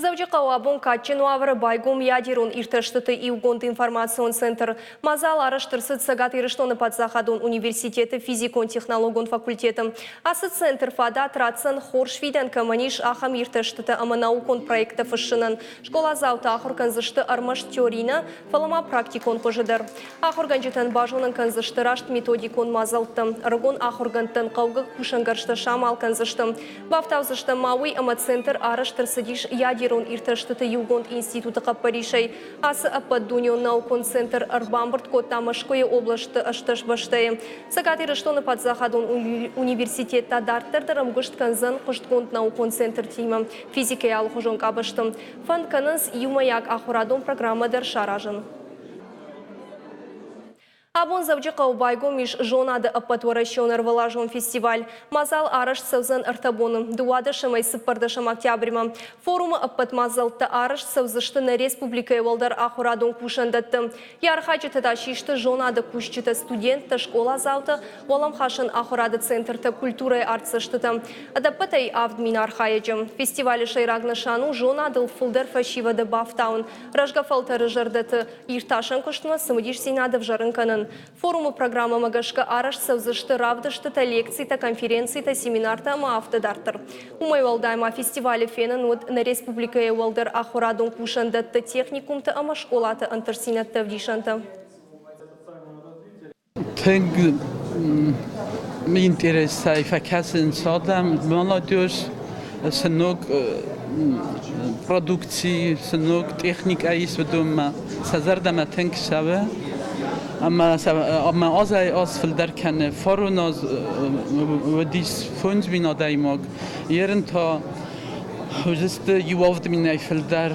Дзӕуджыхъӕуы абон кадджын уавӕры байгом ядерон иртӕстыты иугонд информацион центр. Мадзал арӕзт ӕрцыд Цӕгат Ирыстоны паддзахадон университеты физикон-технологон факультеты. Ацы центр фадат ратдзӕн, хорз фидӕн кӕмӕн ис, ахӕм иртӕстытӕ ӕмӕ наукон проекттӕ фыссынӕн. Скъоладзаутӕ ахуыр кӕндзысты ӕрмӕст теори нӕ, фӕлӕ ма практикон хуызы дӕр. Ахуыргӕнджытӕн базонын кӕндзысты раст методикон мадзӕлттӕ. Ӕрыгон ахуыргӕндтӕн хъӕугӕ кусӕнгӕрзтӕ самал кӕндзысты. Бафтаудзыстӕм ма уый, ӕмӕ центр арӕзт ӕрцыдис ядерон иртӕстыты иугонд институты хъӕппӕрисӕй. Ацы ӕппӕтдунеон наукон центр ӕрбамбырд кодта Мӕскуыйы областы 18 бӕстӕйы. Цӕгат Ирыстоны паддзахадон университет та дарддӕр дӕр ӕмгуыст кӕндзӕн хъуыстгонд наукон центртимӕ физикӕйы алыхуызон къабӕзты. Фӕнд кӕнынц иумӕйаг ахуырадон программӕ дӕр саразын. Абон Дзӕуджыхъӕуы байгом ис зонады ӕппӕтуӕрӕсеон ӕрвылазон фестиваль. Мадзал арӕзт цӕудзӕн ӕртӕ боны, 12-ӕй 14 октябрьмӕ. Форумы ӕппӕт мадзӕлттӕ арӕзт цӕудзысты нӕ республикӕйы уӕлдӕр ахуырадон кусӕндӕтты. Йӕ архайджытӕ та систы зонады кусджытӕ, студенттӕ, скъоладзаутӕ, уӕлӕмхасӕн ахуырады центртӕ, культурӕйы артдзӕстытӕ. Ӕдӕппӕтӕй 7000 архайӕджы. Фестивалы сӕйраг нысан у зонадыл фылдӕр фӕсивӕды бафтауын, рӕзгӕ фӕлтӕры зӕрдӕты иртасӕн куыстмӕ цымыдисдзинад ӕвзӕрын кӕнын. Форумы программӕмӕ гӕсгӕ арӕзт цӕудзысты равдыстытӕ, лекцитӕ, конференцитӕ, семинартӕ ӕмӕ афтӕ дарддӕр. Уымӕй уӕлдай ма фестивалы фенӕн уыд нӕ республикӕйы уӕлдӕр ахуырадон кусӕндӕтты, техникумты ӕмӕ скъолаты ӕнтыстдзинӕдты ӕвдисӕнтӕ. Тынг интересӕй фӕкӕсынц адӕм, молодежь, цы ног продукци, цы ног техникӕ ис, уыдонмӕ сӕ зӕрдӕмӕ тынг цӕуы. Ӕмӕ азӕй-аз фылдӕр кӕны. Фарон аз уыдис 5000 адӕймаг, ерын та уыдысты иу авд минӕй фылдӕр.